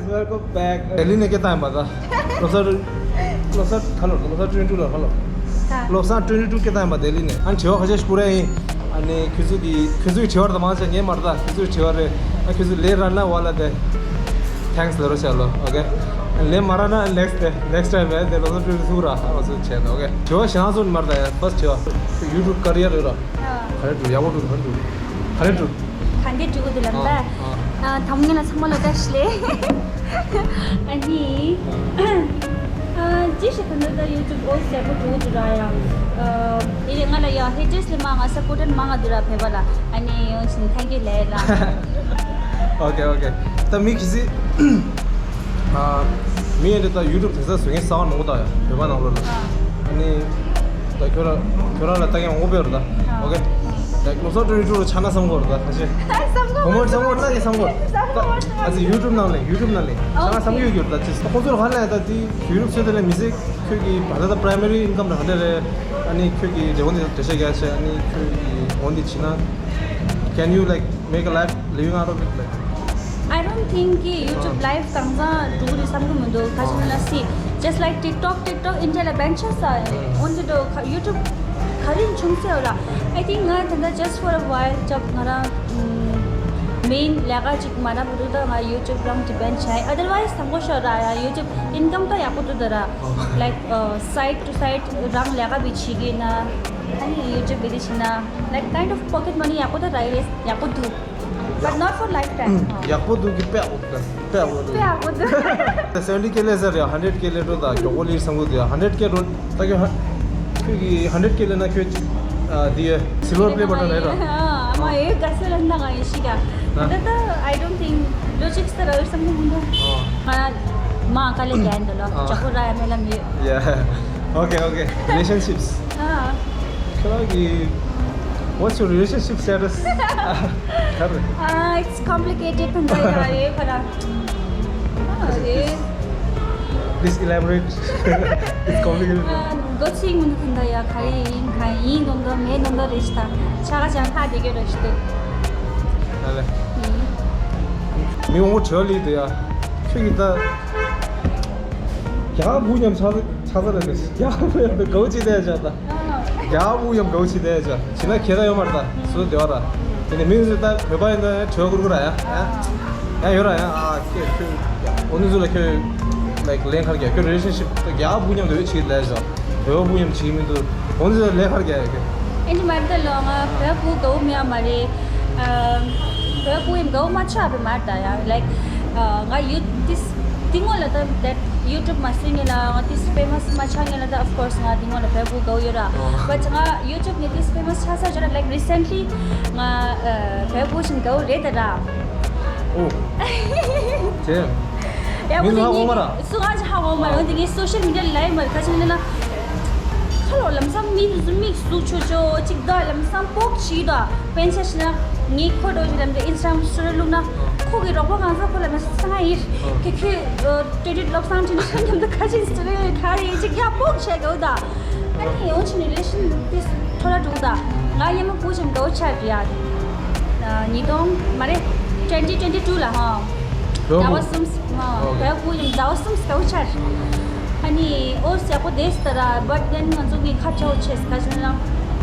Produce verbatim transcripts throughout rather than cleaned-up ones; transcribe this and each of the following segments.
Welcome back. ལྡི་ལི་ནས་སྐད་བཏང་ཡིན་པ་ད། བློ་བཟང་། བློ་བཟང་ག་ལོར། བློ་བཟང་twenty two ལོར་ག་ལོར། བློ་བཟང་twenty two སྐད་བཏང་ཡིན་པ་ལྡི་ལི་ནས། ཨ་ནི་དྲི་བ་ཁ་ཤས་ཤིག་བསྐུར་ཡ་ཡིན། ཨ་ནི་ཁྱོད་ཚོ་གི་ཁྱོད་ཚོ་གི་དྲི་བ་རེད་ད། མང་ཆེ་ངས་མ་རེད་ད། ཁྱོད་ཚོ་གི་དྲི་བ་རེད། ཨ་ཁྱོད་ཚོ་ལན་རག་ན་ཝ་ལ་དེ། Thanks ལབ་རོགས་བྱས་ལོ། Okay. ལན་མ་རག་ན་next day next time རེད་དེ། བློ་བཟང་twenty two ར་ཨ་བ་ཚོ་བྱས་ནོ། Okay. དྲི་བ་གཞན་ཚོ་མ་རེད་ད་ཡ། First དྲི་བ། YouTube career རེད་ར། ག་རེ་འགྲོ། ཡག་པོ་འགྲོ། ག་རེ་འགྲོ། ག་རེ་འགྲོ། ག་འདྲས་འགྲོ་གི་འདུག་ལབ་ན། ཨ། ཨ། ཨ། དང་པོ་ཉིད་ལ་ཚང་མ་ལ་བཀྲ་ཤིས་བདེ་ལེགས། ཨ་ནི། ཨ། ཅི་ཞིག་ག་འདྲ་ད་YouTube ཨོ་ཟེར་པོ་འགྲོ་གི་འདུག་ར་ཡ། ཨ། དེ་རིང་ང་ལ་ཡ་haters ལས་མང་ང་supporter མང་ང་འདུག་ར་བོད་པ་ལ། ཨ་ནི་ཡོང་ཞིང་thank you ལབ་ལ། Okay, okay. ད་མི་གི་སི། ཨ། མི་ཡན་དེ་ད་YouTube དེང་སང་བཟོ་མཁན་གསར་པ་མང་པོ་ད་ཡ་བོད་པ་ནང་ལོགས་ལ། ཨ། ཨ་ནི། ད་ཁྱོད་ར་ཁྱོད་ར་ལ་ལྟ་མཁན་མང་པོ་ཡོད་རེད་ད། ཨ། Okay. ད་བློ་བཟང་twenty two ལ་ཆགས་ན་བསམ་གྱི་ཡོད་རེད་ད་ཁ་ཤས། བསམ་གྱི་ཡོད་རེད། བསམ་གྱི་ཡོད་རེད་ན་ངས་བསམ་གྱི་ཡོད་རེད། བསམ་གྱི་ཡོད་རེད། ད་ཨ་ཙི་YouTube ནང་ལས་YouTube ནང་ལས་ཆགས་ན་བསམ་གྱི་ཡོད་རེད་ད། ཅི་ཁོང་ཚོ་ལ་ག་ལས་ད་དེ་YouTube ཚོད་ལྟ་ལས་མི་ཚེ་ཁྱོད་ཀྱི་ད་ལྟ་ད་primary income ལ་ག་འདྲ་རེད། ཨ་ནི་ཁྱོད་ཀྱི་འབྲས་བུ་འདི་འགྲེལ་བཤད་རྒྱག་ཤེས། ཨ་ནི་ཁྱོད་ཀྱི་འོ་འདི་བྱེད་ན། Can you like make a life living out of it, like? I don't think གི་YouTube live གང་ཚང་འགྲོ་གི་རེད་བསམ་གི་མི་འདུག་ག་ཅི་ན་see, just like TikTok, TikTok India ལ་ban ཆགས་ས། འོན་ཏེ་འགྲོ་YouTube ག་རེ་བྱུང་ཟེར་བ་ལ། I think ང་ད་ལྟ་just for a while job ང་རང་main ལས་ཀ་ཅིག་མ་འདྲ་པོ་འདུག་ད་ང་YouTube རང་depend བྱས། Otherwise དང་པོ་ཤོར་ར་ཡ། YouTube income ད་ཡག་པོ་འདུག་ད་ར། Like side to side རང་ལས་ཀ་བྱེད་ཀྱི་ན། ཨ་ནི་YouTube བྱེད་ཀྱི་ན། Like kind of pocket money ཡག་པོ་ད་ར་ཡོད་རེད། ཡག་པོ་འདུག But not for lifetime. ཡག་པོ་འདུག་གི་དཔེ་ཡག་པོ་འདུག་དཔེ་ཡག་པོ་འདུག་དཔེ་ཡག་པོ་འདུག seventy K ལས་ཟེར་ཡ། hundred K ལས་འགྲོ་ད་མགྱོགས་པོ་ལས་བསམ་གི་འདུག་ཡ། hundred K འགྲོ་ད་ཁྱོད་ཧ་ཁྱོད་ཀྱི་hundred K ལས་ན་ཁྱོད་ཨ་འདི་silver play button རེད་ར། ཨ་མ་ཨེ་ག་སེ་ལ་ན་ང་ཡེ་ཤི་ག་ད་ད་I don't think logic སེ་ར་བསམ་གི་མི་འདུག་ང་མ་ག་ལས་རྒྱལ་འདུག་ལོ། མགྱོགས་པོ་ར་ཡ་མེ་ལ་མི། Yeah. Okay, okay. Relationships. ཨ། ཁྱོད་རང་གི What's your relationship status? ག་རེ། Ah, it's complicated དང་འདྲ་ཡ་རེད་ཁ་ར། ཨ་རེད། Please elaborate. It's complicated. ཨ་མགོ་ཚིག་མི་འདུག་དང་འདྲ་ཡ། ག་རེ་ཡིན་ག་ཡིན་མདོག་མདོག་མེད་མདོག་མདོག་རེད་ཤི་ད། ཆ་ག་ཅང་ཧ་བདེ་གི་རེད་ཤི་འདུག་ཨ་ལེ། ཡིན། མི་འོང་བོ་བྲོས་ལི་དུ་ཡ། ཁྱོད་ཀྱི་ད། རྒྱ་བུ་མཉམ་ཆགས་ཆགས་ས་རེད་དེ། རྒྱ་བུ་མཉམ་དུ་དགའ་བོ་ཅི་བསྡད་བྱ་ད། རྒྱ་བུ་མཉམ་དགའ་བོ་ཅི་བསྡད་བྱ། བྱིན་ན་ཁྱེད་ད་ཡོད་མ་རེད་ད། སུ་བདེ་བ་ར། དེ་ནས་མི་ཚོས་ད་བོད་པ་ཡིན་ན་བྲོས་ཁུར་ཁུར་ར་ཡ། ཡ་ཡོད་ར་ཡ། ཨ་ཁྱོད་ཁྱོད་འོ་ནི་ཚོ་ལ་ཁྱོད་like ལན་ཁར་རྒྱ་ཁྱོད་relationship ད་རྒྱ་བུ་མཉམ་དུ་ཡོད་ཅི་བསྡད་བྱ། བོད་པ་སྤུ་ཉམས་བྱེད་ཀྱི་མི་འདུག་འོན་ཏེ་ལས་ཀར་རྒྱག་ཡོད་ཀྱི། ཨེ་འདྲ་མ་རེད་ད་ལོ། ང་བོད་པ་སྤུ་དགའ་བོ་མེད་ཡ་མ་རེད། ཨ། བོད་པ་སྤུ་ཡམ་དགའ་བོ་མ་ཆགས་པའི་མ་རེད་ད་ཡ། Like ཨ། ང་ཡུ་ཏིས་དེ་སྔོན་ལ་ད་that YouTube མ་བཟོས་སྔོན་ལ། ང་ཏིས་famous མ་ཆགས་སྔོན་ལ་ད་of course ང་དེ་སྔོན་ལ་བོད་པ་སྤུ་དགའ་བོ་ཡོད་ར། ཨོ། But ང་YouTube ནས་ཏིས་famous ཆགས་ས་ཅོ་ར། Like recently ང་ཨ། བོད་པ་སྤུ་ཞིག་དགའ་བོ་རེད་ད་ར། ཨོ། ཅེ། ཡ། མི་ཧ་གོ་མ་ར། སུ་ང་ཅི་ཧ་གོ་མ་ར། འོ་དེ་ངས་social media ལ་ལབ་མ་ར། ག་ཅི་ན་ན། ཁ་ལོ་ལམ་སང་མི་མིག་ཟུག་ཆོ་ཆོ་ཅིག་ད་ལམ་སང་པོག་ཆི་ད། པན་ཆ་ཤི་ན་ངས་ཁོ་འགྲོ་ཞིག་ལམ་དེ་Instagram story བླུགས་ན། ཁོ་གི་རོགས་པ་གང་ཟག་ཁོ་ལ་མ་སང་ཡིར། ཁེ་ཁེ་ཏེ་ཏེ་བློ་བཟང་ཁྲིན་ཤན་ཉམས་ད་ཁ་ཅིག་story ཁ་རེ་ཅིག་ཡ་པོག་ཆེ་གོ་ད། ཨ་ནི་ཡོང་ཕྱིན་ནས་relation ཏིས་ཐོ་ར་འགྲོ་ད། ང་ཡ་མ་པོ་ཅམ་གོ་ཆ་རེད་ཡ། ཉིས་སྟོང་མ་རེད། twenty twenty two ལ་ཧོ། ཟླ་བ་གསུམ་ཧོ། བོད་པ་སྤུ་ཡམ་ཟླ་བ་གསུམ་གོ་ཆ་རེད། ཨ་ནི་ཨོ་ཟེར་གོ་དེ་སྟ་ར། But then ང་ཚོ་གི་ཁ་ཆའོ་ཆེས་ག་ཅི་ན་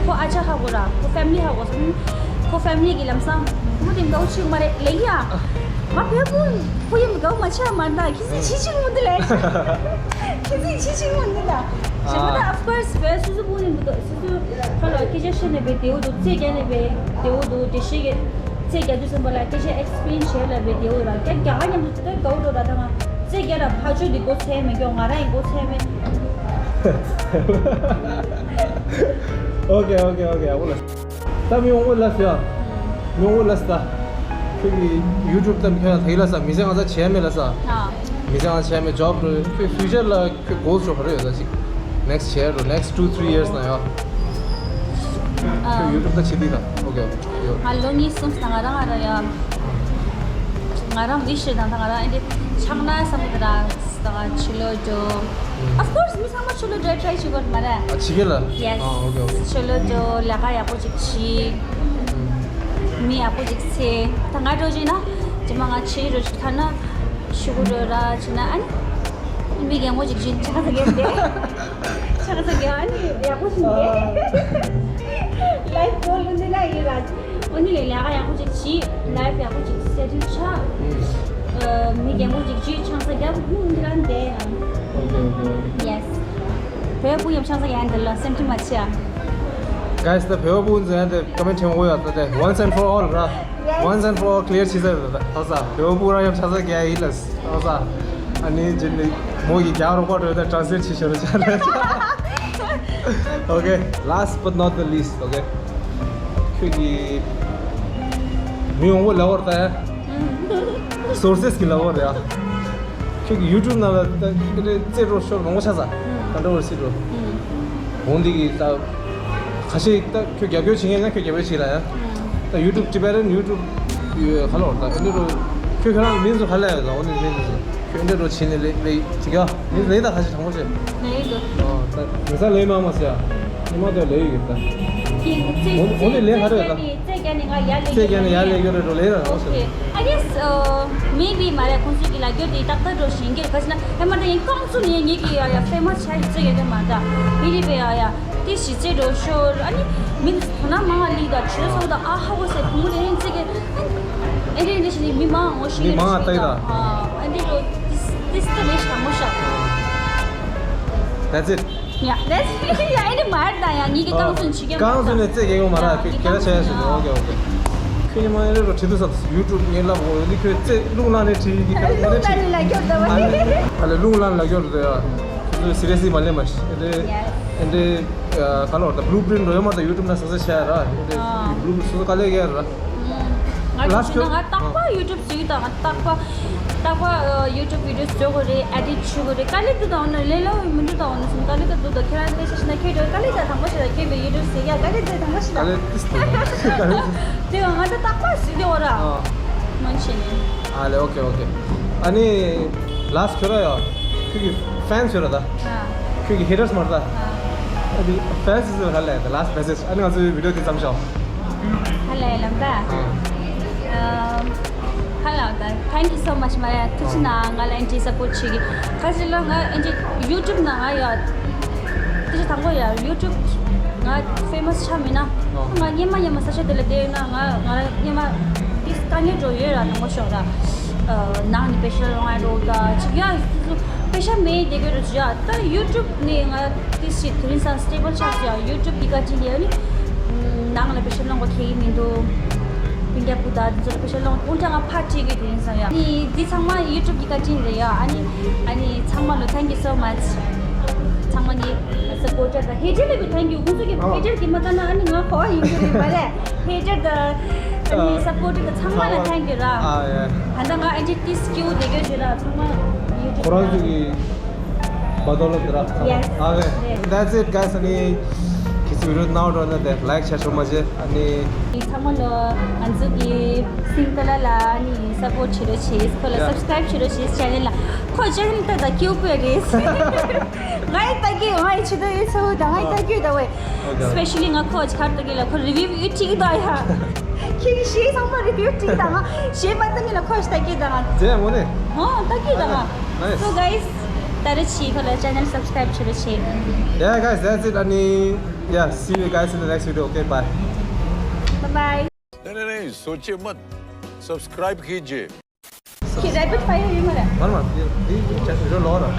ཁོ་ཨ་ཅག་ཧ་གོ་ར། ཁོ་family ཧ་གོ་སོང་། ཁོ་family གི་ལམ་སང་ཁོ་དེ་གོ་ཆི་མ་རེད་ལེ་ཡ། ང་བོད་པ་སྤུ་ཡམ་གོ་མ་ཆ་མ་ད་ཁི་སི་ཆི་ཆི་མུ་དུ་ལེ། ཁི་སི་ཆི་ཆི་མུ་དུ་ད། ཞེ་མ་ད་of course བོད་སུ་སུ་སྤུ་ཡམ་གོ་སུ་སུ་ཁ་ལོ་སྐད་ཆ་བཤད་ནས་བས་བདེ་བོ་འདུག་རྩེད་རྒྱག་ནས་བས་བདེ་བོ་འདུག་དེ་ཤེས་གི་རྩེད་རྒྱག་དུས་ཙམ་པ་ལ་སྐད་ཆ་explain བྱས་ལ་བས་བདེ་བོ་ར། རྒྱ་རྒྱ་ག་མཉམ་དུ་ད་དགའ་བོ་འགྲོ་ར། ད་ང་རྩེད་རྒྱག་ར་ཕ་ཆོས་འདི་མགོ་ཚད་མེད་ཀྱོ། ང་ར་ཡི་མགོ་ཚད་མེད། Okay, okay, okay. ཨ་བོ་ལ། ད་མི་འོང་བོ་ལ་ཟེར། མི་འོང་བོ་ལ་ཟེར། ད་ཁྱོད་ཀྱི་YouTube ད་མི་ཁྱོད་ད་ཡི་ལ་ཟེར། མི་ཟེར་ང་ཚ་བྱས་མེད་ལ་ཟེར། ཨ། མི་ཟེར་ང་ཚ་བྱས་མེད། job འགྲོ། ཁྱོད་future ལ་ཁྱོད་goals ཆོ་ག་རེ་ཡོད་ད་ཅིག next year འགྲོ། next two three years ན་ཡ། ཨ། ཁྱོད་YouTube ད་བྱེད་དུས་ད། Okay, okay. ང་ལོ་གཉིས་གསུམ་ན་ང་རང་ང་རང་ཡ། ང་རང་wish དང་ད་ང་རང་ཨེ་འདི་ཆགས་ན་བསམ་གི་ད་ར། ད་ང་ཕྱི་ལོགས་འགྲོ། Of course མི་ཚང་མ་ཕྱི་ལོགས་འགྲོ་try བྱེད་དགོས་མ་རེད། ཨ་ཕྱི་རྒྱལ་ལ། Yes. ཨ། Okay, okay. ཕྱི་ལོགས་འགྲོ། ལས་ཀ་ཡག་པོ་ཅིག་བྱེད། མི་ཡག་པོ་ཅིག་འཚོལ། ད་ང་འགྲོ་བྱས་ན་རྗེས་མ་ང་ཕྱི་རུ་ཅིག་ཐར་ན། ཤུ་གུ་རོ་ར་ཆུ་ན་ཨན། མི་རྒན་མོ་ཅིག་ཅིན་ཆགས་ས་རྒན་ཏེ། ཆགས་ས་རྒན་ཨན་ཡག་པོ་ཞིག་ཏེ། ལའིབ་གོལ་ལུན་ཏེ་ལ་ཡི་ར། ཨོ་ནི་ལས་ལས་ཀ་ཡག་པོ་ཅིག་བྱེད། ལའིབ་ཡག་པོ་ཅིག་སེ་ཊལ་ཆགས། མི་རྒན་མོ་ཅིག་ཅིན་ཆགས་ས་རྒན་ལུན་ཏེ་ལ་ཏེ། ཡེ་སི། བོད་པ་ཡང་ཆགས་ས་རྒན་ཏེ་ལ་སེམས་ཁྲལ་མ་བྱེད་ཨ། Guys, ད་བོད་པ་ཡང་ཏེ་ཀོ་མེན་ཊི་ཆེན་མོ་ཡོད་ད་ཏེ། Once and for all ར། Once and for all clear བྱེད་ས་ཡོད་ད་ད་ས། བོད་པ་རང་ཡང་ཆགས་ས་རྒན་ཡིན་ལ་ད་ས། ཨ་ནི་ཇི་ནི་མོ་གི་རྒྱ་རོགས་པ་འགྲོ་ད་ཊ་རན་སི་ལེཊ་བྱེད་ཤོར་ཆ་ལ། Okay, last but not the least, okay. ཁྱོད་ཀྱི་མི་ཡོང་བོ་ལ་བོར་ད་ཡ། སོར་སེ་སི་གི་ལ་བོར་ཡ། ཁྱོད་ཀྱི་ཡུ་ཊུབ་ནང་ལ་ད་ཁྱོད་རྩེ་འགྲོ་ཤོར་མང་པོ་ཆགས་ས། ཀོན་ཊོ་ཝར་སི་འགྲོ། འོང་འདི་གི་ད་ཁ་ཤས་ད་ཁྱོད་རྒྱབ་སྐྱོར་བྱེད་མཁན་ན་ཁྱོད་རྒྱབ་སྐྱོར་བྱེད་ལ་ཡ། ད་ཡུ་ཊུབ་ཊི་བེ་ཊན་ཡུ་ཊུབ་ཁ་ལོ་ད་ཨེ་འདི་རུ་ཁྱོད་ཁྱོད་རང་མིང་སུ་ཁ་ལ་ཡ་ད་འོ་ནི་མིང་སུ་ཁྱོད་ཨེ་འདི་རུ་བྱེད་ནི་ལེ་ལེ་ཅི་ག་མིང་ལེ་ད་ཁ་ཤས་དྲང་པོ་བྱེད། ལེ་ཡི་འདུག་ད་མི་ས་ལེ་མ་མ་ཟེར་ཡ། ཉི་མ་དེ་ལེ་ཡི་ད། འོ་འོ་ནི་ལེ་ཁ་རེ་ད། རྩེ་རྒྱ་ནི་ང་ཡར་ལེ་རྩེ་རྒྱ་ནི་ཡར་ལེ་གྱོ་རེ་རོ་ལེ་ར་འོ་ཟེར། Okay, I guess, uh, maybe མ་རེད། ཁོང་ཚོ་གི་ལ་རྒྱོ་དེ་ཏག་ཏག་འགྲོ་བཞིན་གྱི་རེད། ག་ཅི་ན་ཧེ་མ་ད་ཡིན་ཀོང་ཚོ་ནས་ངེད་ཀྱི་ཡ་ཡ་ཕེ་མ་ཆ་ཡི་རྩེ་རྒྱ་དེ་མ་ད་མི་རི་བེ་ཡ་ཡ་དེ་ཞི་རྩེ་འགྲོ་ཤོར། ཨ་ནི་མི་ཚོ་ན་མང་ལི་ད་ཆོས་སོ་ད་ཨ་ཧ་གོ་སེ་ཕུ་མུ་ལེ་རིན་རྩེ་གི་ཨེ་རེ་རེ་ཞི་ནི་མི་མང་ངོ་ཤི་མི་མང་ད་ཡི་ད། ཨ་འདི་རོ་this this the next time ཤ། That's it. Yeah, that's yeah, ཨེ་ནི་མར་ད་ཡ་ངེད་ཀྱི་ཀང་སུན་ཆི་གེ་ཀང་སུན་ནས་རྩེ་རྒྱ་ཡོང་མ་ར་ཁྱེད་ཁྱེད་ར་ཆ་ཡ་ཞུ། Okay, okay. ཁྱོད་ཉི་མ་ཨེ་རེ་རོ་ཁྲི་དུ་ས་ཡུ་ཊུབ་ངས་ལབ་གོ་ཡོད་འདི་ཁྱོད་རྩེ་ལུང་ལ་ནས་ཁྲི་གི་ལུང་ལ་ནས་ལ་རྒྱོ་ད་བ་ཨ་ལེ་ལུང་ལ་ལ་རྒྱོ་རེད་ཡ། ཁྱོད་ཚོ་སི་རི་ཡ་སི་མ་ལེ་མ་ཤི་ཨེ་འདི་ཨེ་འདི་ག་ལོར་ད་བྷུ་ལུ་པི་རིན་ཊི་རོ་ཡོད་མ་ད་ཡུ་ཊུབ་ན་ས་ས་ཆ་ཡ་ར་ཨེ་འདི་བྷུ་ལུ་པི་རིན་ཊི་སོ་སོ་ག་ལེ་ག་ཡ་ར། ང་ལ་ཞུ་ན་ང་རྟག་པ་ཡུ་ཊུབ་ཟིག་དང་རྟག་པ་རྟག་པ་ཡུ་ཊུབ་བི་ཌི་ཡོ་བཟོ་དགོས་རེད། ཨེ་ཌིཊ་བྱེད་དགོས་རེད། དཀའ་ལས་འདུག་དང་ནི་ལས་སླ་བོ་མི་འདུག་དང་ནི་སུམ་དཀའ་ལས་ཀ་འདུག་དང་ཁྱེད་རང་ལས་ཤ་ཤ་ན་ཁྱེད་འདྲ་དཀའ་ལས་ཀ་དང་པོ་ཞིག་ལ་ཁྱེད་པའི་ཡུ་ཊུབ་ཟེར་ཡ་དཀའ་ལས་དེ་དང་པོ་ཞིག་ལ། དཀའ་ལས་ཏིས་དེ་ང་ཚོ་རྟག་པ་ཟིག་དེ་འོ་ར། མོན་ཆེ་ནི། ཨ་ལེ་ཨོ་ཀེ་ཨོ་ཀེ། ཨ་ནི་ལ་སི་ཁྱོད་ར་ཡ་ཁྱོད་ཀྱི་ཕེན་ཁྱོད་ར་ད། ཁྱོད་ཀྱི་ཧེ་ཊར་སི་མ་རེད་ད། ཨ་ནི་ཕེན་སི་ཟེར་ཧ་ལས་ད་ལ་སི་མེ་སེ་ཇི། ཨ་ནི་ང་ཚོའི་བི་ཌི་ཡོ་དེ་ཙམ་ཤོག་ཧ་ལས་ལམ་པ། ཨ། ཧ་ལས་ད། Thank you so much མ་རེད། ཐུགས་རྗེ་གནང་ང་ལ་ཨེ་འདྲའི་སཔོར་ཊི་བྱེད་ཀྱི། ཁ་ཅིག་ལ་ང་ཨེ་འདྲའི་ཡུ་ཊུབ་ནང་ང་ཡོད། དེ་ཆ་དང་པོ་ཡ་ཡུ་ཊུབ་ང་ཕེ་མ་སི་ཆགས་མིན་ན། ང་སྔོན་མ་སྔོན་མ་ས་ཆ་དེ་ལ་བསྡད་ཡོད་ན་ང་ང་རང་སྔོན་མ་དེ་དཀའ་ངལ་འགྲོ་ཡོད་ར་དང་པོ་ཤོག་ར། ནང་ནས་པེ་ཤ་ལོང་ཨ་རོ་ད་ཅིག་ཡ་སུ་སུ་པེ་ཤ་མེད་བསྡད་ཀྱི་རེད་ཅི་ཡ། ད་ཡུ་ཊུབ་ནས་ང་དེ་ཞིག་དེ་རིང་སང་སི་ཊེ་བལ་ཆགས་ཅི་ཡ། ཡུ་ཊུབ་གི་བཀའ་དྲིན་ལས་ནི་ནང་ལ་པེ་ཤ་ལོང་གོ་ཁེ་གི་མི་འདུག་སྤུན་ཀྱག་བུ་དང་དེ་ཚོ་ལ་པེ་ཤ་ལོང་དཔུང་ཀྲང་ང་ཕར་ཁྲིད་གི་དེ་རིང་སང་ཡ། ནི་འདི་ཚང་མ་ཡུ་ཊུབ་གི་བཀའ་དྲིན་རེད་ཡ། ཨ་ནི་ཨ་ནི་ཚང་མ་ལ་thank you so much ཚང་མ་ནི་སཔོར་ཊར་དང་ཧེ་ཊར་ལ་བི་thank you ཁོང་ཚོ་གི་ཨ་ཧེ་ཊར་གི་མ་ལྟ་ན་ཨ་ནི་ང་གོ་བ་ཡིན་གྱི་རེད་མ་རེད། ཧེ་ཊར་དང་ཨ་ནི་ཨ་སཔོར་ཊར་གི་ཚང་མ་ལ་ཨ་thank you ར། ཨ་ཡ། ད་ལྟ་ང་ཨེ་ཇི་ཏི་སི་ཀྱུ་དེ་ག་ཞུ་ར་ཚང་མ་ཡུ་ཊུབ་ཁོ་རང་ཚོ་གི་བ་དོ་ལ་དེ་ར་ཚང་མ། Yes. Okay. རེད། That's it, guys. ཨ་ནི་ཁྱེད་ཚོ་བི་ཌི་ཡོ་ནང་འགྲོ་ན་དེ་ལའིཀ་ཤེར་ཤོག་མ་བརྗེད། ཨ་ནི་ཚང་མ་ལོ་ང་ཚོ་གི་སིང་ཏ་ལ་ལ་ཨ་ནི་སཔོར་ཊ་བྱེད་རོགས་བྱེད། ཁོ་ལ་ཡ་སབ་སི་ཀ་རའིབ་བྱེད་རོགས་བྱེད། ཆེ་ནལ་ལ་ཁོ་ཆེ་ནལ་ལྟ་ད་ཀྱུ་པེ་རེད། ང་ཡི་ལྟ་གི་ང་ཡི་ཆེ་ད་ཡི་ཚོ་ད་ང་ཡི་ལྟ་གི་ད་ཝེ། Okay. སི་པེ་ཤ་ལི་ང་ཁོ་ཆ་ཁར་ལྟ་གི་ལ་ཁོ་རི་བིའུ་ཡི་ཁྲིག་ད་ཡ། ཁྱེད་ཀྱི་ཤེས་ཚང་མ་རི་བིའུ་ཡི་ཁྲིག་ད་ང་ཤེས་མ་ལྟ་གི་ལ་ཁོ་ལྟ་གི་ད་ང་། ཇེ་མོ་ནི། ཧོ་ལྟ་གི་ད་ང་། Nice. So guys, ད་རེ་ཆི་ཁོ་ལ་ཆེ་ནལ་སབ་སི་ཀ་རའིབ་བྱེད་རོགས་བྱེད། Yeah, guys, that's it. ཨ་ནི། Yeah, see you guys in the next video. Okay, bye. Bye bye. नहीं नहीं नहीं, सोचिए मत। सब्सक्राइब कीजिए। कि rapid fire ཡོད་མ་རེད། མར་མར་འདི་འདི་ཆ་བི་ཌི་ཡོ་ལོག་ར།